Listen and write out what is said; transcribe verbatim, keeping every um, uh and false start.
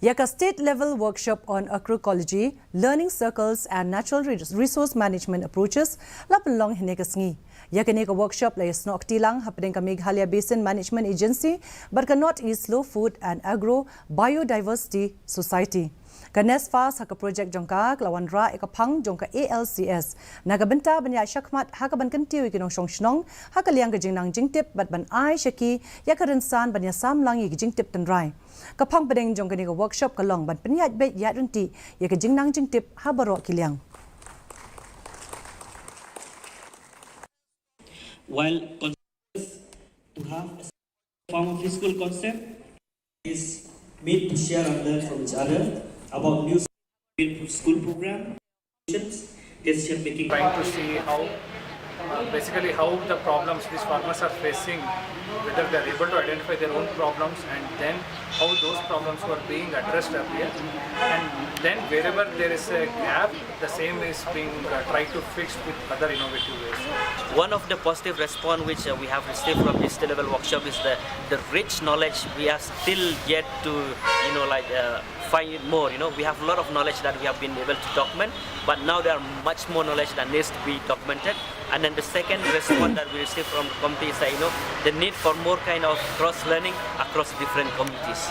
Ïa ka State Level Workshop on Agroecology, Learning Circles and Natural Res- Resource Management Approaches la pynlong hynne ka sngi. Ïa kane ka workshop la ïasnoh kti lang hapdeng ka Meghalaya Basin Management Agency bad ka North East Slow Food and Agro Biodiversity Society. Ka NESFAS ha ka projek jong ka ka la wanrah ïa ka phang jong ka A L C S na ka bynta ban ïaid shakhmat ha kaban kyntiew ïa ki nongshong shnong ha ka liang ka jingnang jingtip bad ban ai sha ki ïa ka rynsan ban ïasam lang ïa ki jingtip tynrai. Ka phang pdeng jong kane ka workshop ka long ban pynïaid beit ïaid ryntih ïa ka jingnang jingtip ha baroh ki liang. While concepts to have a form of physical concept is meet to share and learn from each other about new school program, decision making. Trying to see how, uh, basically how the problems these farmers are facing, whether they are able to identify their own problems and then how those problems were being addressed earlier, and then wherever there is a gap, the same is being uh, tried to fix with other innovative ways. One of the positive response which uh, we have received from this level workshop is the, the rich knowledge. We are still yet to, you know, like uh, find it more. You know, we have a lot of knowledge that we have been able to document, but now there are much more knowledge that needs to be documented. And then the second response that we received from the community is that, you know, the need for more kind of cross learning across different communities.